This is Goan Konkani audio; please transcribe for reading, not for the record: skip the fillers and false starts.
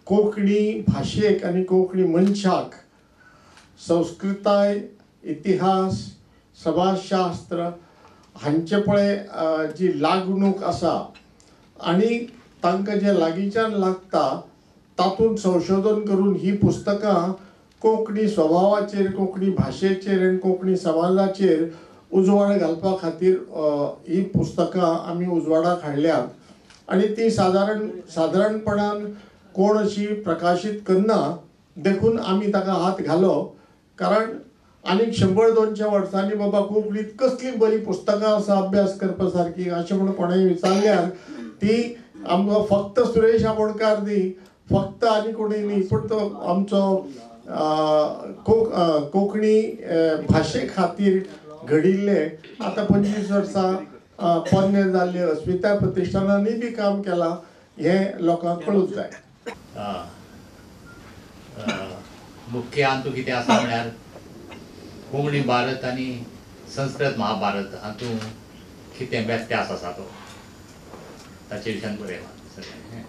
कोंकणी भाशेक आनी कोंकणी मनशाक संस्कृताय, इतिहास, समाजशास्त्र हांचे पळय जी लागणूक आसा आनी तांकां जें लागींच्यान लागता तातूंत संशोधन करून ही पुस्तकां कोंकणी स्वभावाचेर, कोंकणी भाशेचेर आनी कोंकणी समाजाचेर उजवाड घालपा खातीर ही पुस्तकां आमी उजवाडाक हाडल्यात. आनी ती सादारणपणान कोण अशी प्रकाशीत करना, देखून आमी ताका हात घालो. कारण आनीक 100-200 वर्सांनी बाबा कोंकणीत कसली बरी पुस्तकां आसा अभ्यास करपा सारकी अशें म्हणून कोणेंय विचारल्यार ती आमकां फक्त सुरेश आमोणकार न्ही, फक्त आनी कोणूय न्ही, पूण तो आमचो कोंकणी भाशे खातीर घडिल्ले आतां 25 वर्सां पोन्ने जाल्ले अस्मिताय प्रतिश्ठानांनी बी काम केलां हें लोकांक कळूंक जाय. मुख्य हातूंत कितें आसा म्हळ्यार कोंकणी भारत आनी संस्कृत महाभारत हातूंत कितें व्यत्यास आसा तो ताचे विशयान बरयलां सगळें.